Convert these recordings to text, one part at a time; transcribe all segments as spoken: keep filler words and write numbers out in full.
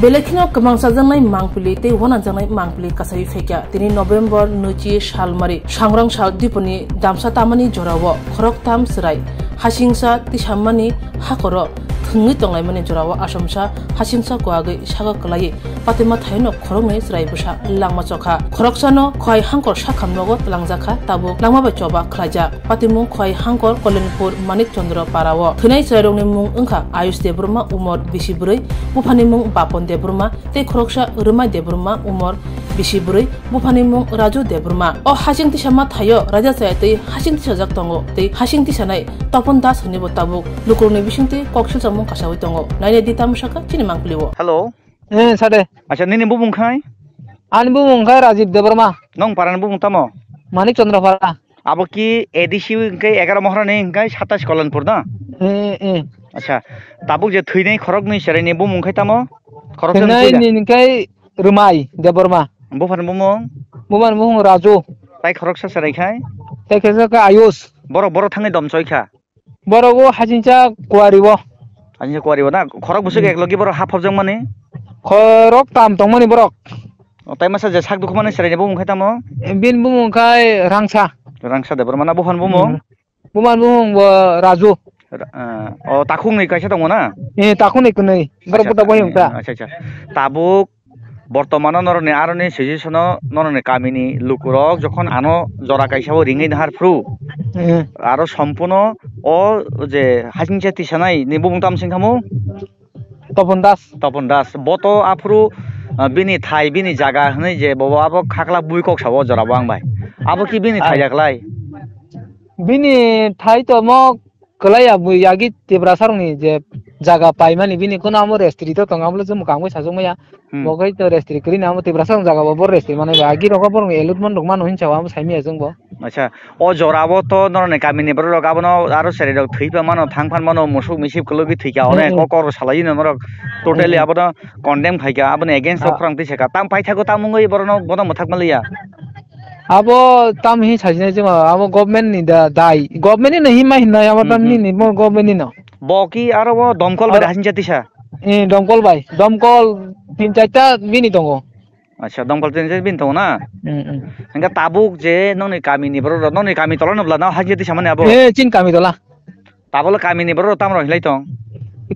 Belai kheno kwmangchajaknai mangpili tei wanajaknai mangpili kasawi phaikha. Tini November nwichi salmari, sangrong sal diponi damsa tamani jorao khoroktham chwrai hasingsa tisamani hakoro thwngwi tonglaimani jorao asomsa hasingsa kwagwi sago kwlaiwi patwima thaino khoroknwi chwrai bwsa langma chokha. Khoroksano khwai hangkor sakham nogo twlangjakha, tabuk langma bai choba khlaijak. Patimung khwai hangkor Kolenpur Manik Chandra Parao. Thwinai chwrairokni mung wngkha Ayush Debbarma, umor bisi bwrwi, buphani mung Bapon Debbarma, tei khoroksa Rwmai Debbarma, umor bisi bwrwi, buphani mung Raju Debbarma. O hasing tisama thaio raida chaya tei hasing tisajak tongo tei hasing tisanai Topon Das hwnwi bo tabuk lukurokni bisingtwi kok silchakmung kasawi tongo. Nainai di tamo sakha chini mangpili o. Hello. Eh, sade. Acha, nini bumung khai? Ani bumung khai Rajib Debbarma. Nong parani bumung tamo? Manik Chandra Para. Abo ki A D C hwnkhe egaroh Mohrani hwnkhe satais Kolanpur da? Eh, eh. Acha, tabuk je thwinai khoroknwi chwraini bumung khai tamo? Khoroksa Thwinai ni khai Rwmai Debbarma. Buphani bumung? Buphani bumung Raju. Tai khoroksa chwrai khai? Tai khoroksa khe Ayush. Borok, borok thangwi dom choi kha? Borok o hasingcha kuari o. Hasingcha kuari o na? Khorok bwswk Hmm. eklogi borok ha phobjak mani? Khorok tam tong mani borok. O, tai masa je sak dukhu mani chwraini bumung khai tamo? Bini bumung khai Rangsa. Rangsa Debbarma na? Buphani bumung? Hmm. Buphani bumung bo Raju. Ra-, ah, o, takhukni kaisa tongo na? Eh, takhukni kwnwi. Borok Acha, budak bai wngkha. Acha, acha. Tabuk Bortomano norokni aroni suggestion-o norokni kamini lukurok jokhon ano jora kaisa o ringwi nahar phuru, Eh. aro sompuno o je hasingcha tisanai ni bumung tam sing khamu? Topon Das. Topon Das. Bo to aphuru, ah, bini thai, bini jaga hwnwi je bobo abo khakla bui kok sao jora bo ang bai. Abo ki bini thai Ah. jaklai? Bini thai to mo kwlai ya bui yagi Tiprasa rokni je jaga paimani bini kono amo restri to tongo, amo le chwng mwkang bai sajwk maya. Hmm. Bo khai to restri kwrwi na amo Tiprasa rok jaga bo, bo restri manai ba agi rok bo borok elutmon rok mano hinsa amo sai maya chwng bo. Acha, o jora bo to norokni kamini borok rok abono aro chwrai rok thwi pha mano, thang phan mano, musuk misip kwlwgwi thwi kha, Hmm, onek hmm. Kokor salai no norok totally Hmm, hmm. Abono condemn khai kha, aboni against o Ah. khorang twi se kha. Tam paithago tam wngwi borok no bono mwthak maliya. Abo tam hi sajinai chwng, abo government ni da dai. Government ni no hima hinai, abo tam Hmm, hmm. Nini mo government ni no. Bo ki aro bo domkol bai Aro hasingcha tisa? Eh, domkol bai. Domkol tin charta bini tongo. Acha, domkol tin charta bini tongo na? Hmm, hmm. Hingke tabuk je nongni kami ni borok rok, nongni kami tola no bwla no hasingcha tisa mani abo? Eh, chin kami tola. Tabolo kamini borok rok tamo rok hinlai tong?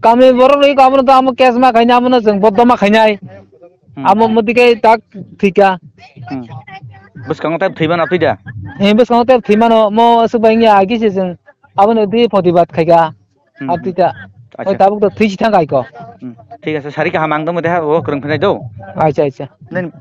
Kami borok rok iko abono to amo case ma khainai, abono chwng boddo ma khainai. Hmm. Amo modikai tak thwikha. Hmm. Bwskango tai thwima na thwida? Eh, bwskango tai thwima no, mo aswk bai wngya agi se chwng abono twi protibad khaikha. Hmm. Abtwi ta. Acha. Oi tabuk to thwi si thang kaiko. Hmm. Thik ase, sari kaham ang tongmo deha, o kwrwng phinai do. Acha, acha. Nen